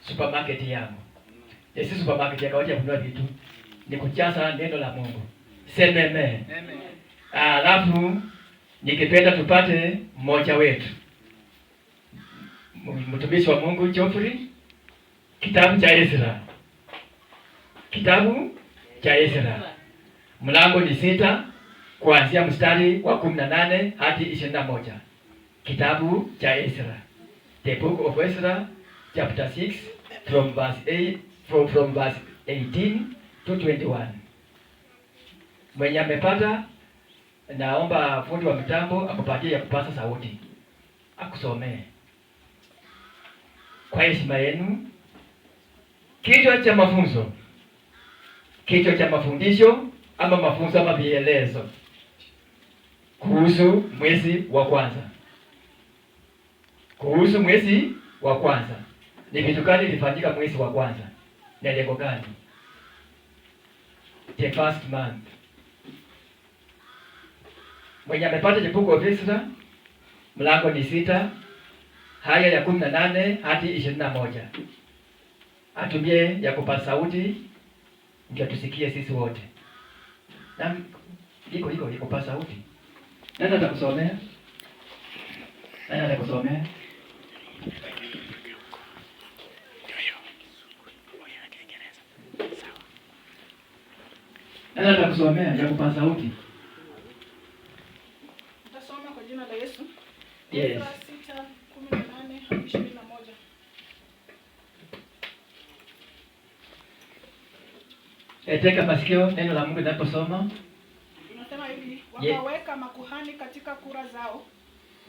Supermarket yangu. Si supermarket ya kawaida ya kununua vitu. Ni kujaza neno la Mungu. Sema amen. Amen. Alafu nikipenda tupate mmoja wetu, mtumishi wa Mungu Geoffrey, kitabu cha Ezra. Kitabu cha Ezra mlango ni 6 kuanzia mstari wa 18 hadi 21. Kitabu cha Ezra, the book of Ezra chapter 6 from verse 8, from verse 18 to 21. Mwenye amepata, naomba fundi wa mitambo akupatie ya kupasa sauti akusomee. Kwa heshima yenu, kichwa cha mafunzo, kichwa cha mafundisho ama mafunzo ama vielezo kuhusu mwezi wa kwanza. Kuhusu mwezi wa kwanza, ni vitu gani vilifanyika mwezi wa kwanza na lengo gani? The first month. Mwenye amepata the book of Ezra mlango ni 6 haya ya 18 hadi 21, atumie ya kupasa sauti ndio tusikie sisi wote. Na iko kupasa sauti. Nani atakusomea? Nani atakusomea? Nani atakusomea ya kupasa sauti? Nitasoma kwa jina la Yesu. Yes. Ezra 6:18 hadi 21. Tega masikio neno la Mungu linaposoma. Inasema hivi, wakaweka makuhani katika kura zao,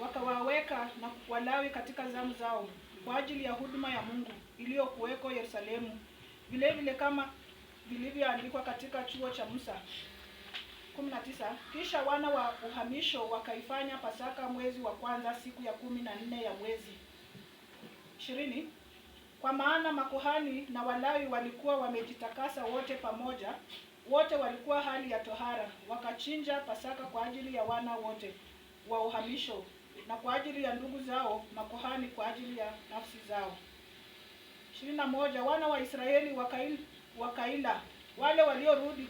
wakawaweka na Walawi katika zamu zao kwa ajili ya huduma ya Mungu iliyokuweko Yerusalemu, vile vile kama vilivyoandikwa katika chuo cha Musa. 19 Kisha wana wa uhamisho wakaifanya Pasaka mwezi wa kwanza, siku ya 14 ya mwezi. 20 Kwa maana makuhani na Walawi walikuwa wamejitakasa wote pamoja, wote walikuwa hali ya tohara, wakachinja Pasaka kwa ajili ya wana wote wa uhamisho na kwa ajili ya ndugu zao makuhani, kwa ajili ya nafsi zao. 21 Wana wa Israeli wakaila, wale waliorudi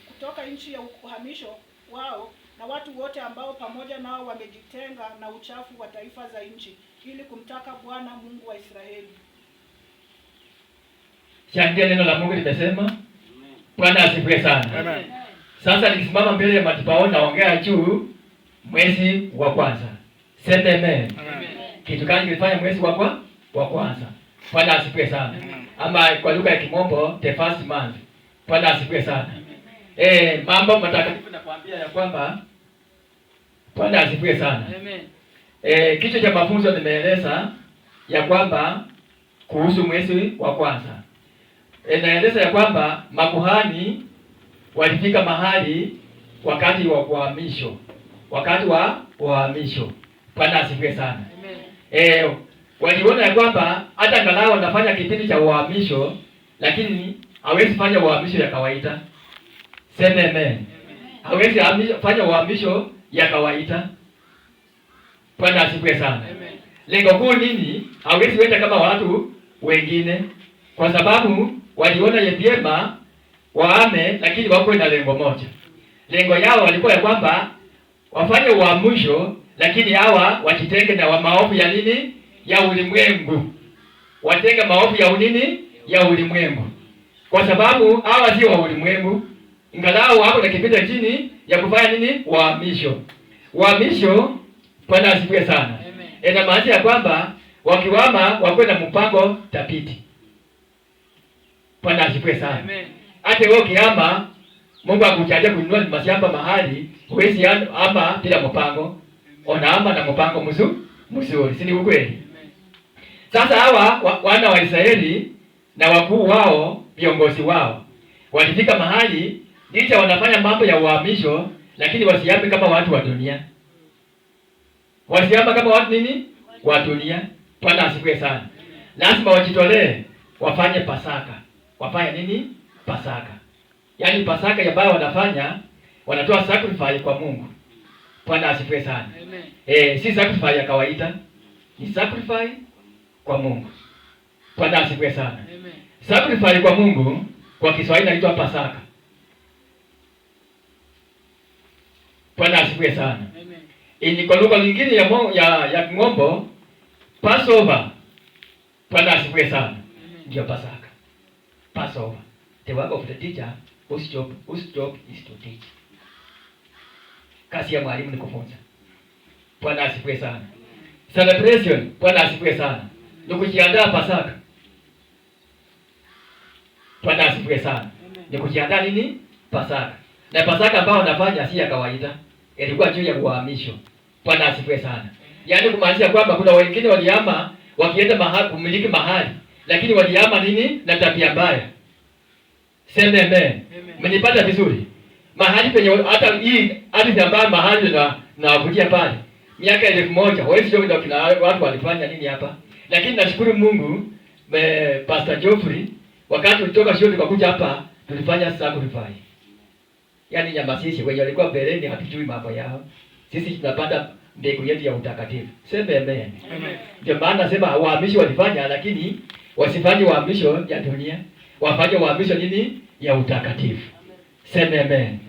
kutoka nchi ya uhamisho wao, na watu wote ambao pamoja nao wamejitenga na uchafu wa taifa za nchi, ili kumtaka Bwana Mungu wa Israeli. Changia neno la Mungu limesema. Bwana asifiwe sana. Amen. Sasa nikisimama mbele ya madhabahu naongea juu mwezi wa kwanza. Sema amen. Amen. Kitu gani kilifanya mwezi wa kwanza? Bwana asifiwe sana. Amen. Ama kwa lugha ya Kimombo, the first month. Bwana asifiwe sana. Mambo matakatifu nakwambia ya kwamba Bwana asifiwe sana. Amen. Kichwa cha mafunzo nimeeleza ya kwamba kuhusu mwezi wa kwanza. Naeleza ya kwamba makuhani walifika mahali wakati wa uhamisho. Wakati wa uhamisho. Bwana asifiwe sana. Amen. Waliona ya kwamba hata angalau wanafanya kipindi cha uhamisho, lakini hawezi fanya uhamisho ya kawaida. Sema amen. Hawezi fanya uhamisho ya kawaida. Bwana asifiwe sana. Amen. Lengo kuu nini? Hawezi wenda kama watu wengine, kwa sababu waliona ye vyema waame, lakini wako na lengo moja. Lengo yao walikuwa ya kwamba wafanye uhamisho, lakini hawa wajitenge na maovu ya nini? Ya ulimwengu. Watenge maovu ya nini? Ya ulimwengu. Kwa sababu hawa si wa ulimwengu. Ingalau wako na kipindi chini ya kufanya nini? Uhamisho. Uhamisho, Bwana asifiwe sana. Amen. Ina maana ya kwamba wakiwama wakuwe na mpango thabiti. Bwana asifiwe sana. Amen. Hata wewe ukihama, Mungu akujalie kununua mashamba mahali, huwezi ama bila mpango. Unaama na mpango mzuri, si ni ukweli? Amen. Sasa hawa wana wa Israeli na wakuu wao, viongozi wao, walifika mahali licha wanafanya mambo ya uhamisho, lakini wasiame kama watu wa dunia. Wasiame kama watu nini? Wa dunia. Bwana asifiwe sana. Lazima wajitolee wafanye Pasaka. Wafanye nini? Pasaka. Yaani Pasaka ambayo wanafanya, wanatoa sacrifice kwa Mungu. Bwana asifiwe sana. Amen. Si sacrifice ya kawaida, ni sacrifice kwa Mungu. Bwana asifiwe sana. Sacrifice kwa Mungu kwa Kiswahili inaitwa Pasaka. Bwana asifiwe sana. Ini kwa lugha nyingine ya King'ombo Passover. Bwana asifiwe sana. Ndio Pasaka. Passover. The work of the teacher whose job is to teach. Kazi ya mwalimu ni kufunza. Bwana asifiwe sana. Celebration, Bwana asifiwe sana. Ni kujiandaa Pasaka. Bwana asifiwe sana. Ni kujiandaa nini? Pasaka. Na Pasaka ambayo wanafanya si ya kawaida. Ilikuwa juu ya uhamisho. Bwana asifiwe sana. Yaani kumaanisha kwamba kuna wengine walihama wakienda mahali kumiliki mahali, lakini walihama nini? Na tabia mbaya. Sema amen. Mmenipata vizuri? Mahali penye hata hii ardhi ambayo mahali na wavutia pale miaka 1000 wewe sio ndio kina watu walifanya nini hapa? Lakini nashukuru Mungu Pastor Geoffrey, wakati ulitoka shule tukakuja hapa tulifanya sacrifice. Yaani nyama sisi wenye walikuwa mbeleni hatujui mambo yao. Sisi tunapanda mbegu yetu ya utakatifu. Sema amen. Ndio maana nasema wahamishi walifanya, lakini wasifanye uhamisho ya dunia, wafanye uhamisho nini? Ya utakatifu. Sema amen.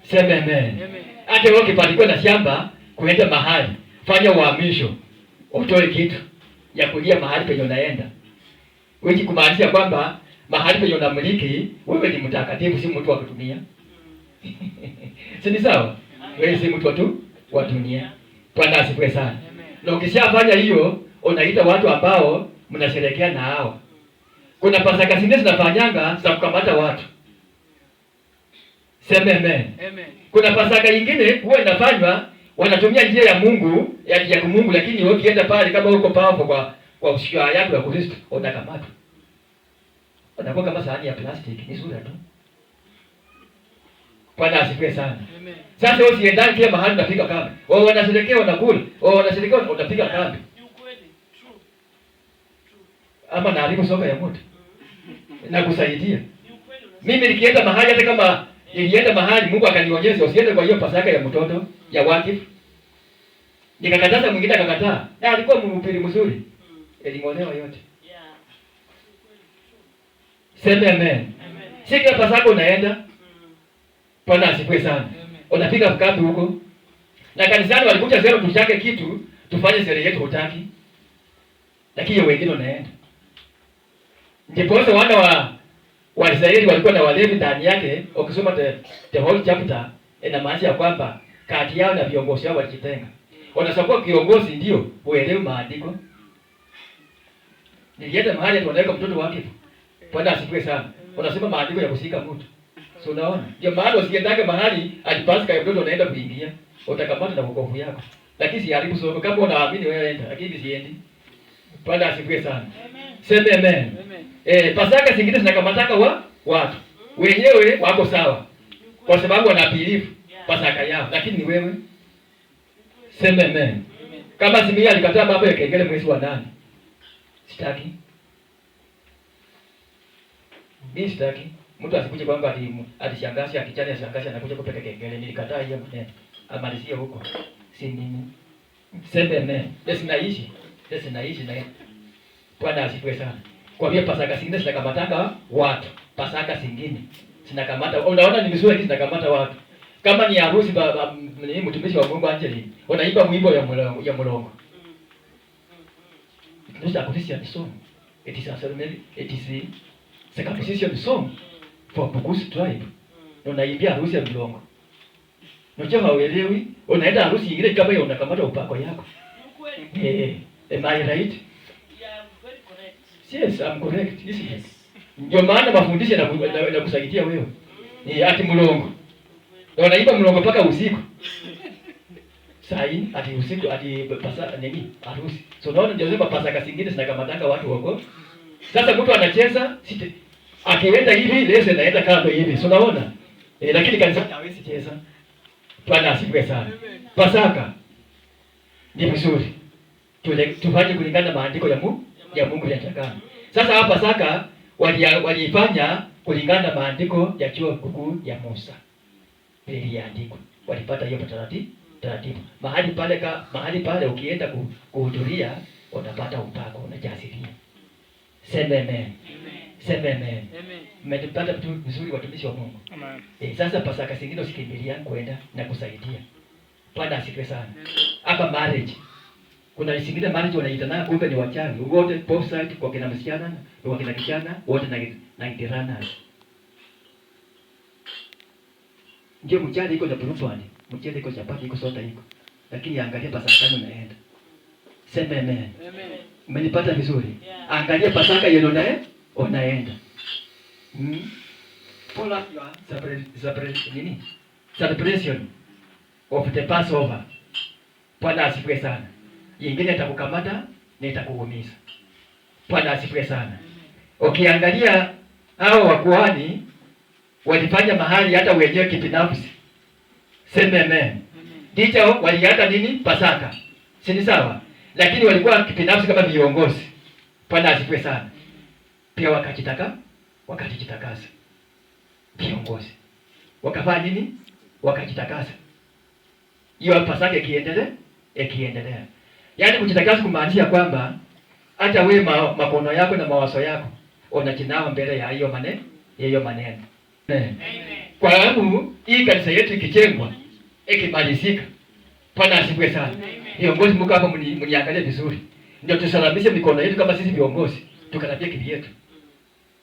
Sema amen. Hata wewe ukipatiwa na shamba kuenda mahali, fanya uhamisho, utoe kitu ya kulia mahali penye unaenda. Wiki kumaanisha kwamba mahali penye unamiliki wewe ni mtakatifu, si mtu wa kutumia. Si ni sawa? Wewe si mtu wa dunia. Bwana asifiwe sana. Na ukishafanya hiyo, unaita watu ambao mnasherehekea na hao. Kuna Pasaka zingine zinafanyanga za kukamata watu. Sema amen. Kuna Pasaka nyingine huwa inafanywa wanatumia njia ya Mungu ya Mungu, lakini wewe ukienda pale kama uko powerful kwa ushirika yako ya Kristo unakamatwa. Unakuwa kama sahani ya plastiki, ni sura tu. Bwana asifiwe sana. Sasa wewe usiendane kila mahali unapiga kambi. Wao wanasherehekea wanakula, wao wanasherehekea unapiga kambi. Ni ukweli. True. True. Ama naharibu soka ya moto. Na kusaidia. Ni ukweli unasema. Mimi nikienda mahali, hata kama nilienda mahali Mungu akanionyesha usiende kwa hiyo Pasaka ya mtoto ya wakifu. Nikakataza, mwingine akakataa. Na alikuwa mhubiri mzuri. Iling'olewa yote. Yeah. Ni ukweli. True. Sema amen. Amen. Si kila Pasaka unaenda. Bwana asifiwe sana. Unapiga kambi huko. Na kanisani walikuja sema tuchake kitu, tufanye sherehe yetu, hutaki. Lakini wengine wanaenda. Ndipo wana wa Israeli walikuwa na Walevi ndani yake. Ukisoma the whole chapter inamaanisha ya kwamba kati yao na viongozi wao walijitenga. Wanasema kiongozi ndio uelewe maandiko. Nilienda mahali ati wanaweka mtoto wake. Bwana asifiwe sana. Wanasema maandiko ya kushika mtu. So unaona? Ndio maana usiendage mahali ati Pasaka ya mtoto unaenda kuingia. Utakamata na wokovu yako. Lakini siharibu somo. Kama unaamini wewe enda, lakini siendi. Bwana asifiwe sana. Amen. Sema amen. Pasaka zingine zinakamataka watu. Wenyewe wako sawa. Kwa sababu wana believe Pasaka yao, lakini ni wewe. Sema amen. Kama Simia alikataa mambo ya kengele mwezi wa 8. Sitaki. Mimi sitaki. Mtu asikuje kwamba ati shangazi akichana shangazi anakuja kupeka kengele. Nilikataa hiyo maneno. Amalizie huko. Si mimi. Sema amen. Yes, naishi. Yes, naishi na Bwana asifiwe sana. Kwa hiyo Pasaka zingine zinakamatanga watu. Pasaka zingine zinakamata. Unaona ni vizuri lakini zinakamata watu. Kama ni harusi ni mtumishi wa Mungu Angeline, wanaimba mwimbo ya mlongo. It is a Christian song. It is a ceremony. It is a circumcision song for Bukusu tribe. Na unaimbia harusi ya mlongo. Unajua hauelewi, unaenda harusi nyingine kama hiyo unakamata upako yako. Ni ukweli. Am I right? You are very correct. Yes, I'm correct. Isn't it? Yes. Ndio maana mafundisho yanakusaidia wewe. Ni ati mlongo. Na wanaimba mlongo mpaka usiku. Sai ati usiku ati pasa nini? Harusi. So unaona ndio sema Pasaka zingine zinakamatanga watu wako. Sasa mtu anacheza site, akienda hivi lese naenda kando hivi. So unaona? Lakini kanisa hawezi cheza. Bwana asifiwe sana. Pasaka ni vizuri. Tufanye kulingana na maandiko ya Mungu yanatakana. Sasa hapa Pasaka waliifanya kulingana na maandiko ya chuo kikuu ya Musa. Iliandikwa. Walipata hiyo taratibu. Mahali pale ukienda kuhudhuria utapata upako, unajasiria. Sema amen. Sema amen. Mmetupata vitu vizuri, watumishi wa Mungu. Amen. Sasa Pasaka zingine usikimbilia kwenda na kusaidia. Bwana asifiwe sana. Hapa marriage. Kuna zingine marriage wanaitana kumbe ni wachawi. Wote both side, kwa kina msichana na kwa kina kijana, wote na runners. Ndio mchele iko na burubani, mchele iko chapati, iko soda iko. Lakini angalia Pasaka gani unaenda. Sema amen. Amen. Umenipata vizuri? Yeah. Angalia Pasaka yenu unaenda. Pull up your nini? Celebration of the Passover. Bwana asifiwe sana. Yingine itakukamata na itakuumiza. Bwana asifiwe sana. Ukiangalia hao wakuhani walifanya mahali hata wenyewe kibinafsi. Sema amen. Ndicho walianza nini? Pasaka. Si ni sawa? Lakini walikuwa kibinafsi kama viongozi. Bwana asifiwe sana. Pia wakajitakasa. Viongozi. Wakafanya nini? Wakajitakasa. Hiyo Pasaka ikiendelea. Yaani kujitakasa kumaanisha kwamba hata wewe makono yako na mawazo yako unajinawa mbele ya hiyo maneno, hiyo maneno. Amen. Kwa sababu hii kanisa yetu ikijengwa, ikimalizika, Bwana asifiwe sana. Viongozi mko hapa, mniangalie vizuri. Ndio tusalamishe mikono yetu kama sisi viongozi, tukarabia kivi yetu.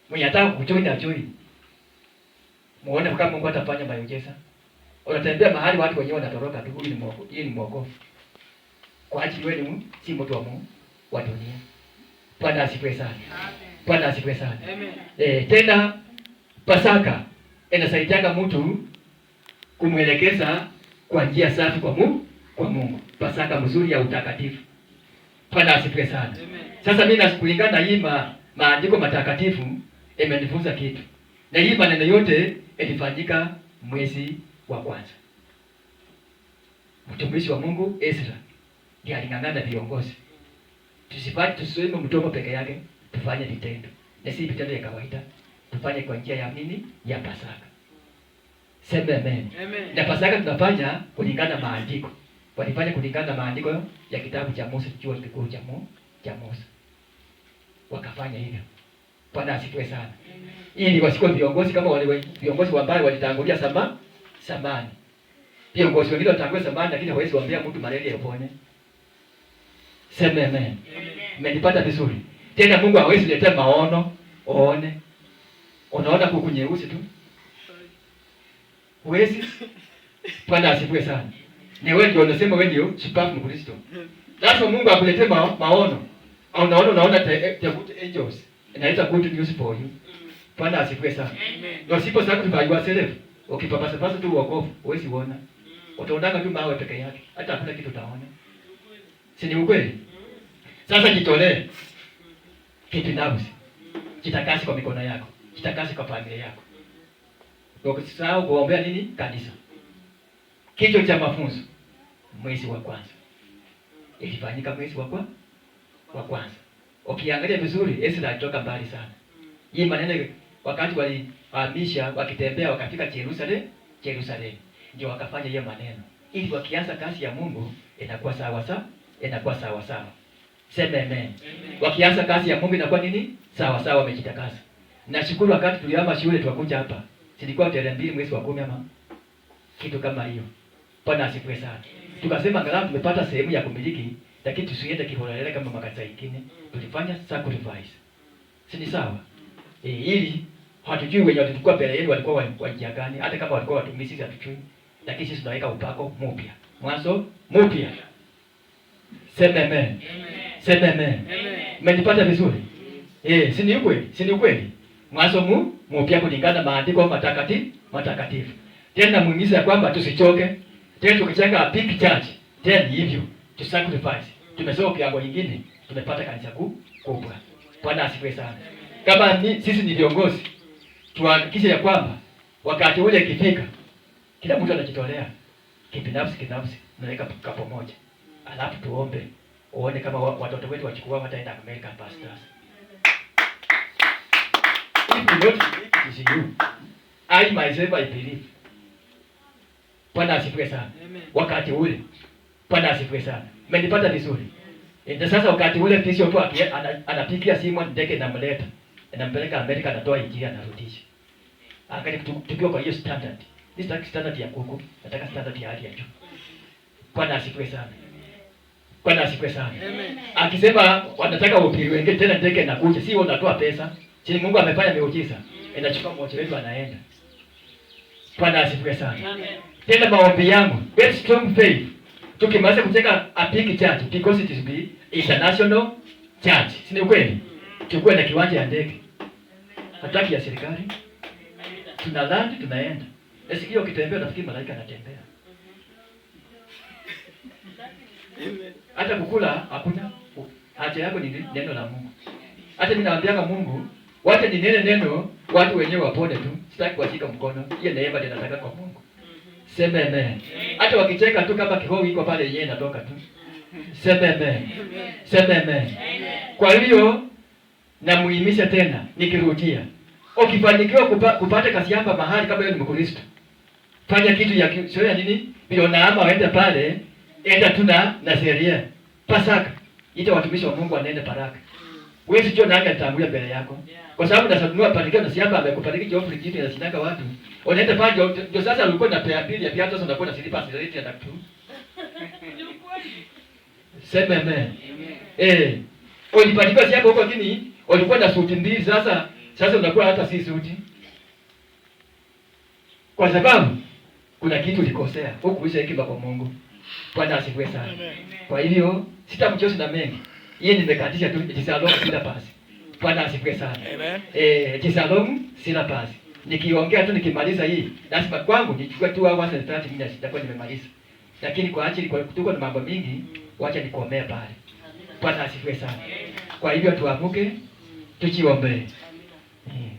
Mwenye anataka kujoin ajoin. Muone kama Mungu atafanya miujiza. Unatembea mahali watu wenyewe wanatoroka tu, huyu ni mwokovu, hii ni mwokovu. Kwa ajili wewe ni si mtu wa Mungu wa dunia. Bwana asifiwe sana. Bwana asifiwe sana. Amen. Tena Pasaka inasaidianga mtu kumwelekeza kwa njia safi kwa Mungu, kwa Mungu. Pasaka mzuri ya utakatifu. Bwana asifiwe sana. Amen. Sasa mimi kulingana na hii maandiko matakatifu imenifunza kitu. Na hii maneno yote ilifanyika mwezi wa kwanza. Mtumishi wa Mungu Ezra ndiye aling'ang'ana viongozi. Tusifanye, tuseme mdomo peke yake, tufanye vitendo. Na si vitendo ya kawaida, tufanye kwa njia ya nini? Ya Pasaka. Sema amen. Amen. Na Pasaka tunafanya kulingana na maandiko. Walifanya kulingana na maandiko ya kitabu cha Musa, chuo kikuu cha Musa. Wakafanya hivyo. Bwana asifiwe sana. Ili wasikuwe viongozi kama wale viongozi ambao walitangulia zamani. Viongozi wengine walitangulia zamani lakini hawezi kuambia mtu malaria ipone. Sema amen. Mmenipata vizuri. Tena Mungu hawezi letea maono, uone. Unaona kuku nyeusi tu. Huwezi. Bwana asifiwe sana. Ni wewe ndio unasema wewe ndio shupavu Mkristo. Lazima Mungu akuletee maono. Unaona the good angels. Inaita good news for you. Bwana asifiwe sana. Amen. Na usipo sacrifice yourself, ukipapasa pasa tu wokovu, huwezi uona. Utaonanga tu mawe peke yake. Hata hakuna kitu utaona. Si ni ukweli? Sasa jitolee. Kibinafsi. Jitakase kwa mikono yako. Jitakase kwa familia yako. Usisahau kuombea nini? Kanisa. Kichwa cha mafunzo mwezi wa kwanza. Ilifanyika mwezi wa kwanza. Ukiangalia vizuri, Ezra alitoka mbali sana. Hii maneno wakati walihamisha wakitembea wakafika Jerusalem. Ndio wakafanya hiyo maneno. Ili wakianza kazi ya Mungu inakuwa sawa sawa, inakuwa sawa sawa. Sema amen. Amen. Wakianza kazi ya Mungu inakuwa nini? Sawa sawa, wamejitakasa. Nashukuru wakati tulihama shule tukakuja hapa. Silikuwa tarehe 2 mwezi wa 10 ama kitu kama hiyo. Bwana asifiwe sana. Tukasema angalau tumepata sehemu ya kumiliki, lakini tusiende kiholela kama makanisa mengine. Tulifanya sacrifice. Si ni sawa? Ili hatujui wenye walikuwa mbele yetu walikuwa wa njia gani, hata kama walikuwa watumishi sisi hatujui. Lakini sisi tunaweka upako mpya. Mwanzo mpya. Sema amen. Sema amen. Mmenipata vizuri? Si ni ukweli? Si ni ukweli? Mwanzo mpya kulingana na maandiko matakatifu. Tena muhimiza ya kwamba tusichoke. Tena tukijenga big church, tena ni hivyo, tu sacrifice. Tumesoma kiwango nyingine, tumepata kanisa kubwa. Bwana asifiwe sana. Kama sisi ni viongozi, tuhakikishe ya kwamba wakati ule ikifika, kila mtu anajitolea kibinafsi, kibinafsi, tunaweka kapo moja. Alafu tuombe, uone kama watoto wetu wachukua wataenda American pastors. If you not believe, it is you. I myself I believe. Bwana asifiwe sana. Amen. Wakati ule. Bwana asifiwe sana. Mmenipata vizuri? Ndio sasa wakati ule bishop anapigia simu ndege inamleta. Inampeleka Amerika, anatoa injili, anarudisha. Angalia tukiwa kwa hiyo standard. This sitaki standard ya kuku, nataka standard ya hali ya juu. Bwana asifiwe sana. Bwana asifiwe sana. Akisema wanataka uhubiri wengine tena ndege inakuja, si wewe unatoa pesa. Si Mungu amefanya miujiza. Inachukua mmoja wetu anaenda. Bwana asifiwe sana. Amen. Tena maombi yangu, very strong faith. Tukimaliza kujenga a big church because it is be international church. Si ni kweli? Tukue na kiwanja ya ndege. Hataki ya serikali. Amina. Tuna land, tunaenda. Nasikia ukitembea unafikiri malaika anatembea. Hata kukula hakuna. Haja yako ni neno la Mungu. Hata mimi naambianga Mungu, wacha ninene neno, watu wenyewe wapone tu. Sitaki kuwashika mkono. Hiyo neema ndio nataka kwa Mungu. Sema amen. Hata wakicheka tu kama kihogo iko pale yenyewe inatoka tu. Sema amen. Sema amen. Kwa hiyo namuhimisha tena nikirudia. Ukifanikiwa kupata kazi hapa mahali kama hiyo ni Mkristo, fanya kitu ya sio ya nini? Bila naama waende pale, enda tu na sheria. Pasaka. Ita watumishi wa Mungu wanene baraka. Wewe sio nani atatangulia mbele yako. Kwa sababu nasanunua panikiwa na siamba amekubariki Geoffrey kitu inashindaga watu. Unaenda pale ndio sasa ulikuwa na pea pili ya viatu, sasa unakuwa na slippers zaidi ya tatu. Ni ukweli. Sema amen. Ulipatiwa siamba huko lakini ulikuwa na suti mbili, sasa unakuwa hata si suti. Kwa sababu kuna kitu ulikosea. Hukuisha hekima kwa Mungu. Bwana asifiwe sana. Kwa hivyo sitamchosi na mengi. Yeye nimekatisha tu jisalom sina pasi. Bwana asifiwe sana. Amen. Jisalom sina pasi. Nikiongea tu nikimaliza hii, lazima kwangu nichukue 2 hours and 30 minutes nitakuwa nimemaliza. Lakini kwa ajili kwa tuko na mambo mingi, wacha nikomee pale. Amina. Bwana asifiwe sana. Kwa hivyo tuamuke, tujiombee. Amina.